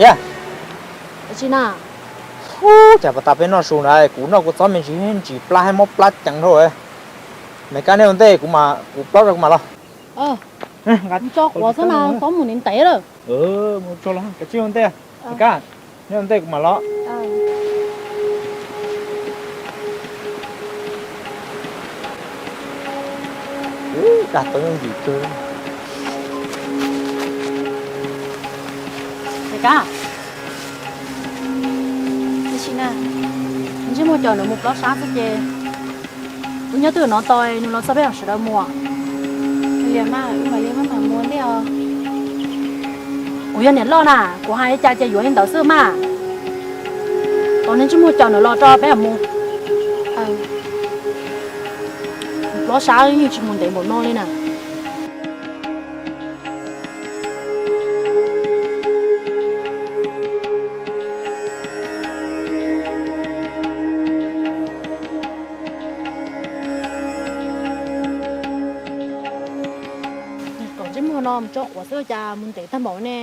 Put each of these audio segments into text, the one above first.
Yog, cas pas tas peb noj su na, kuv noj kuv txob me ntsis ntsis plab hab mob plab ceev dhau. Mes kab, neb ua ntej, kuv plaub rau kuv mam los. Tso quav xwb mas txhob mus ntev lawm. Mus tso los, kav tsij ua ntej. Mes kab, neb ua ntej kuv mam los. Dag tau yooj yim kawg. Kab, ntsej muag coj nws mus plob sab xwb ces wb nyob twj ywm no tos nws los txog peb mam sawv daws mus. Kuv yog niam loj na, kuv hais li cas ces yuav li ntawd xwb mas. Tos nws ntsej muag coj nws los rau peb mam mus. Plob sab yeej tsis mus ntev npaum no li na. Kom ntsej muag no mus tso quav xwb cas mus ntev tag npaum ne.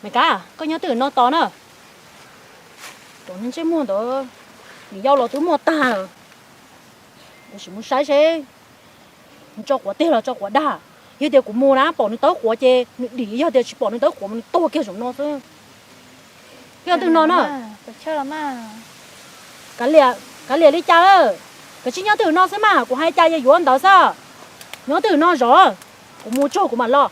Mes Kab, koj nyob twj ywm no tos na. Tus ntsej muag ntawd nws yau los twb muaj tag lawm. Kuv sim mus saib seb nws tso quav tiag los tso quav dag. Yog tias kuv mus na pom nws tawb quav ces nws dim, yog tias tsis pom nws tawb quav mas nws tuag kiag saum no xwb. Nyob twj ywm no na. Kav liam li cas, kav tsij nyob twj ywm no xwb mas, kuv hais cas ces yuav ntawd xwb. Nyob twj ywm no zov, kuv mus tsuag kuv mam los.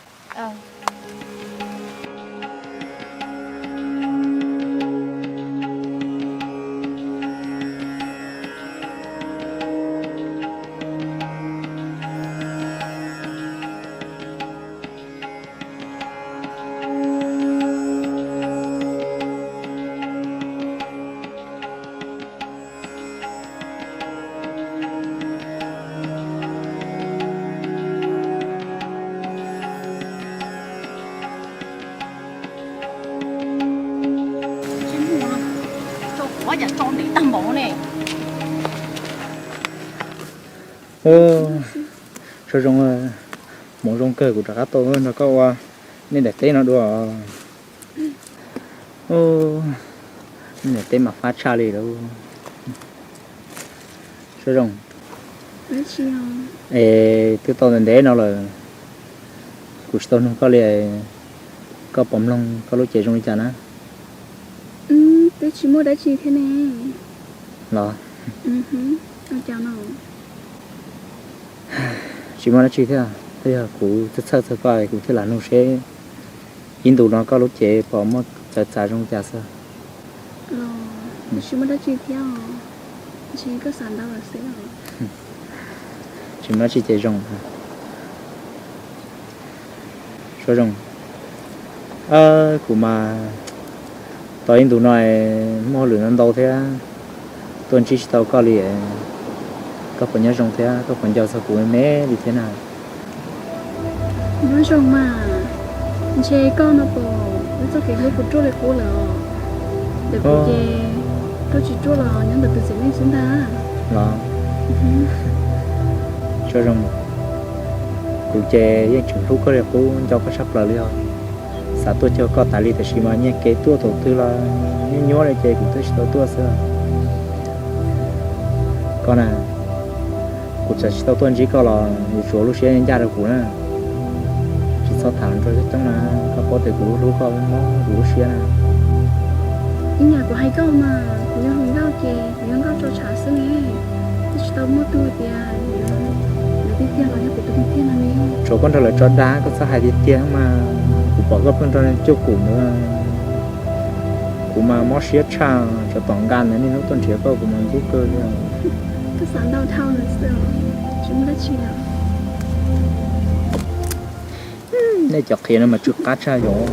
Tso quav cas tso ntev tag npaum ne. Tso zoo, hmoov zoo kawg kuv rov qab tau nrog koj ua nej daim teb no dua. Nej daim teb mas fab tshaj li lawm. Tso zoo. Es twb tau ntev ntev no lawm, kuv tsis tau nug koj li, koj puas mloog koj lub cev zoo li cas na? Twb tsis muaj dab tsi thiab ne. Los? Tsis muaj dab tsi thiab, twb yog kuv txhawj txhawj txhawj koj kuv thiaj lam nug seb ib ntus no koj lub cev puas muaj txawv txav zoo li cas xwb. Tsis muaj dab tsi thiab, ntshe koj xav ntau lawm xwb. Tsis muaj dab tsi ces zoo. Suav zoo, kuv mas tau ib ntus no muaj hauj lwm ntau ntau thiab, tuaj ntsib tsis tau koj li. Koj puas nyob zoo thiab koj puas nco txog kuv me me li thiab na? Nyob zoo mas, ntshe koj no pom wb txoj kev hlub puas ruaj li qub lawm os. Ntawm kuv ces ruaj tsis ruaj los nyob ntawm tus txiv neej xwb ntag. Los, Suav zoo, kuv ces yeej tseem hlub koj li qub, nco koj tshaj plaws li os. Xav tuaj cuag koj tas li tiam sis mas nyiag kev tuaj thaum twg los nyuaj nyuaj li ces kuv thiaj tsis tau tuaj xwb. Koj na, kuv txawm tsis tau tuaj ntsib koj los yuav tsum ua lub siab ncaj rau kuv na. Tsis txhob tham los nrog coob coob na, koj paub tias kuv hlub koj mob kuv lub siab na. Ib yam kuv hais koj mas, kuv yog hluas nkauj ces kuv yog nkauj tso tshav xwb ne, twb tsis tau muaj tug tias yuav tiag tiag los yog kuv tus tiag tiag no ne. Tsuav koj nrog lawv tso dag koj txhob hais tiag tiag mas, kuv pom koj pheej nrog cuag kuv ntawd. Kuv mas mob siab tshaj, tsuav tom nqa ntawd niaj hnub tuaj nrhiav koj kuv mas ntxub kawg li. Koj xav ntau dhau lawm xwb, tsis muaj dab tsi lawm. Nej cov qhia no mas tsw qab tshaj yom.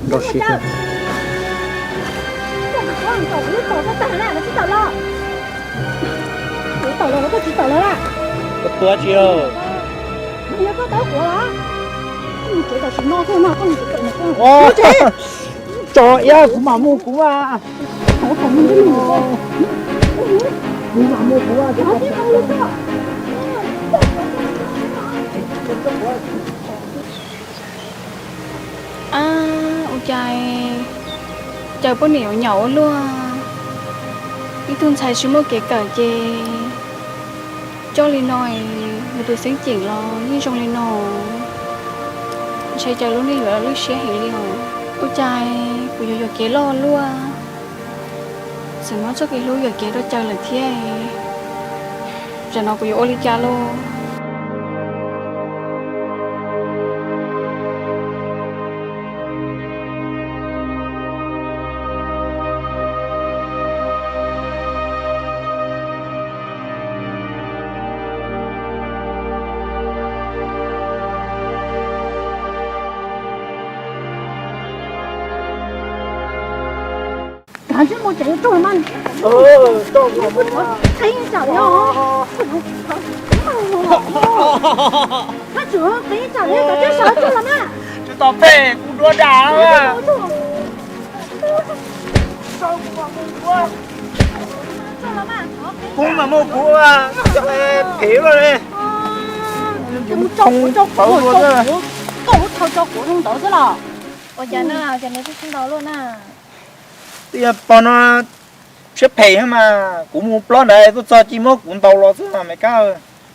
Nrog siab kawg. Koj tua tsi? Tso iab kuv mam mus kuv mas. Kuv mam mus kuv mas. Cov poj niam yuav nyaum ua luaj, ib tug ntxhais tsis muaj kev kawm ces coj li no, mus tus xeeb ceem los yeej zoo li no. Ntshe Caw lub neej yuav lwj siab heev li os. Ua cas kuv yuav yuam kev loj luaj, txawm muab txoj kev hlub yuam kev rau Caw lawm thiab. Tsam no kuv yuav ua li cas lauj? Kav ntsej muag tseem yuav raug mas. Txheeb tsam li os. Hab tsum qeeb tsam li, kav tsij sawv tsuag los mas. Tsis tau phem, kuv duav dam. Kuv mas muaj kuv phem lawm li. Mus tso kuv, tso kuv, tso kuv, koj ua thaum tso kuv zoo ntawd xwb los. Ua cas na, cas nws twb tsis ntaus luaj na. Twb yog pog no siab phem mas kuv mus plob ntawd tuaj txog cia muab kuv ntaus los xwb Mes Kab.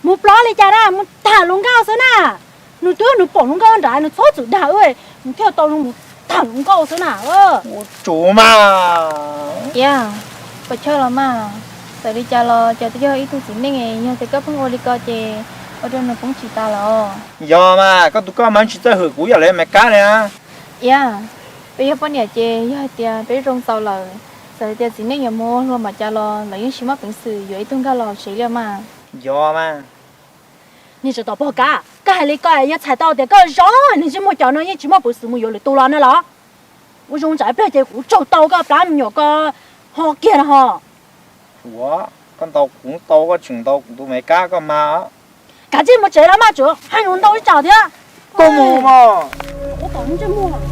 Mus plob li cas na, mus tham hluas nkauj xwb na. Nws twb nws pom hluas nkauj nrad nws txhob txwm dag wb, nws thiaj tau mus tham hluas nkauj xwb na. Ua tsuav mas. Iab, pos chawj los mas, txawm li cas los Cawv twb yog ib tug txiv neej, yog tias koj pheej ua li ko ces ua rau nws poob tsis tas lawm os. Yog mas, koj tus koj mas tsis txawj hwm kuv yam li Mes Kab li na. Iab, peb yog poj niam ces yog hais tias peb zoo txaus lawm, txawm tias txiv neej yuav mus ua luaj npaum cas los lawv yeej tsis muaj peev xwm yuav ib tug nkag los tsev li mas. Yog mas. Niag tsov tom pog Kab, koj hais li ko yog txhais tau tias koj zoo, niag ntsej muag cov no yeej tsis muaj peev xwm mus yuav lwm tus los na los? Ua zoo tsam ib pliag ces kuv tsaug tau koj plab me nyuam ko ho kiag no ho. Ua, koj ntaus kuv tau, koj tseem ntaus kuv tus Mes Kab koj mas. Kav tsij mus tsev los mas, tsuav hais lus ntau ib tsam thiab. Koj mus mas.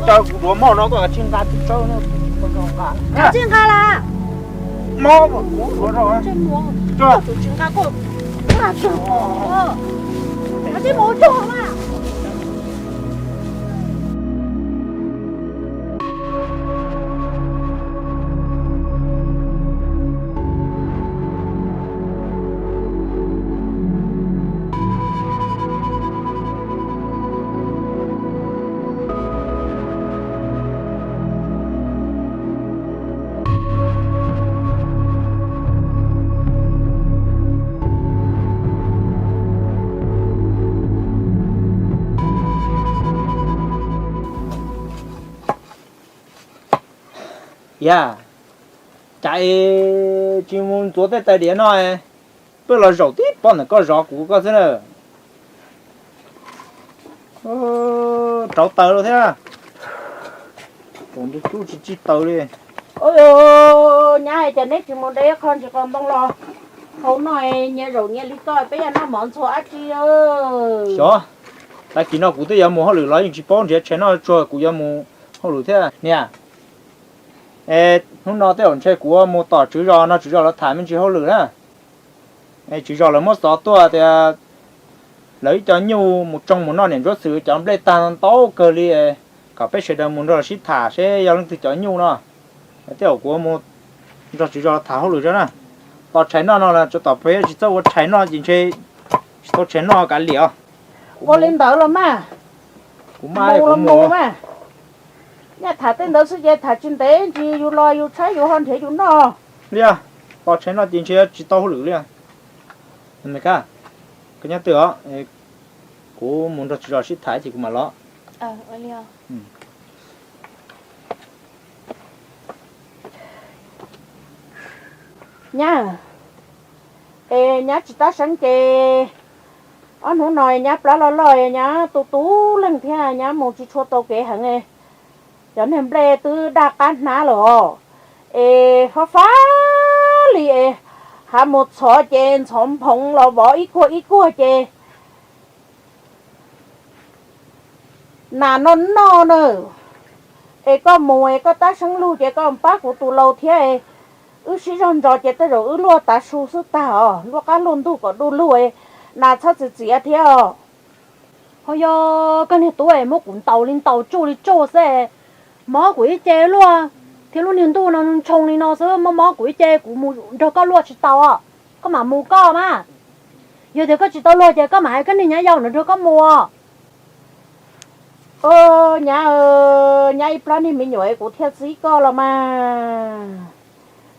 Caw kuv duav moj no koj kav tsij nqa tsis tsawg. Kav tsij nqa las. Mob kuv duav rau. Tsis nqa koj, kav tsij mus tsuag mas. Yam, cas es tsis mus ntxuav tej tais diav no, peb los zaum tib pob ntawm koj zov kuv koj xwb na. Rauv taws lawm thiab. Tus tub tsis tsib taws li. Nyab, cas neb tsis mus de qho ntsis qos ntoo los hau noj, nyias zaum nyias li ko, peb yuav noj mov ntxhua dab tsi. Xyov, tag kis no kuv twb yuav mus hauj lwm los yeej tsis paub nrhiav tshais noj tsuag, kuv yuav mus hauj lwm thiab niam. Es hnub no tej zaum ntshe kuv mus tom tswv zos no, tswv zos lawv tham me ntsis hauj lwm na. Es tswv zos lawv muab xov tuaj tias lawv ib co nyuj mus tsoo mus noj niam ntsuab xwm cov nplej tag ntau kawg li, kom peb sawv daws mus nrog sib tham seb yog leej twg cov nyuj no. Tej zaum kuv mus nrog tswv zos tham hauj lwm zog na. Tos tshais noj no los tsuav tom peb tsis txawj ua tshais noj ces ntshe tsis tau tshais noj kav liam os. Ua li ntawd los mas, kuv mus los mus mas. Nyaj tham tej ntawd xwb ces tham tsis ntev ntsis, yus los yus tshaib yus ho nrhiav yus noj. Liaj, tos tshais noj ces ntshe tsis tau hauj lwm li. Koj nyob twj os, kuv mus nrog tswv zos sib tham ces kuv mam los. Nyab, es nyab tsis tab seeb ces ob hnub no nyab plab loj loj, nyab tu tu leeg thiab nyab mus tsis tshua tau kev heev. Cov niag nplej twb daj qab hnab lawm os, es fab fab li es hav mus txhov ces ntxhov nphoov los vov ib kuag ib kuag ces nas noj noj na. Es koj mus es koj tab seeb lug ces koj pab kuv tus laus thiab, wb sib zog ntso ces tej zaum wb luaj tav su xwb tag os, luaj qab luaj ntug kom du lug, nas txhob txias txias thiab os. Ho yog koj niag tub es muab kuv ntaus li ntaus tsuj li tsuj xwb, mob kuv ib ce luaj. Thiab lub niag ntuj no ntshoo li no xwb, mob mob kuv ib ce kuv mus nrog koj luaj tsis tau. Koj mam mus koj mas. Yog tias koj tsis tau luag ces koj mam hais koj niag nyab yau no nrog koj mus. Nyab, nyab ib plab niag me nyuam, kuv thiaj txib koj los mas.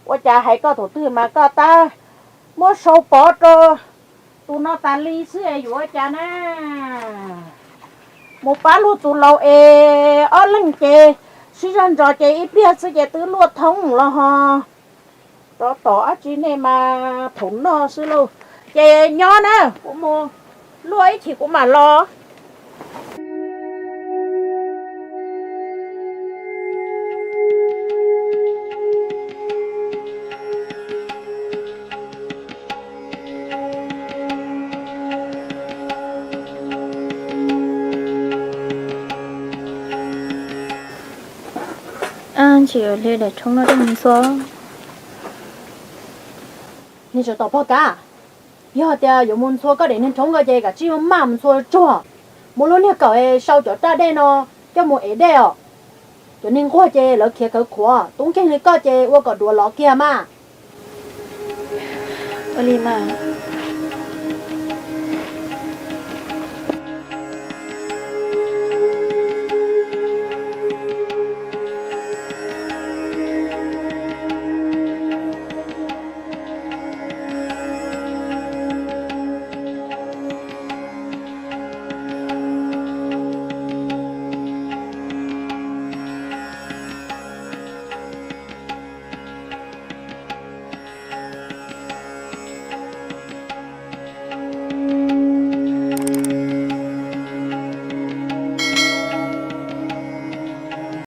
Ua cas hais koj thaum twg mas koj tab muab sau pov rau tus no tas li xwb es yuav ua cas na? Mus pab luag tus laus es ob leeg ces sib zog ntsos ces ib pliag xwb ces twb luaj thoob los ho. Rov tom dab tsi nej mas thaum no xwb lauj. Ces nyob na, kuv mus luaj ib chim kuv mam los. Tsis ua li, daim rhoob no coj mus ntxhua. Niag tsov tom pog kab, yog tias yuav mus ntxhua koj daim niag rhoob ko ces kav tsij maj mus ntxhua tsuag, muab lub niag kawm sau cov raj dej no coj mus ev dej os. Cov neeg nquag ces lawv khiav khawv khuav, tub nkeeg li koj ces ua kom duav lov kiag mas. Ua li mas.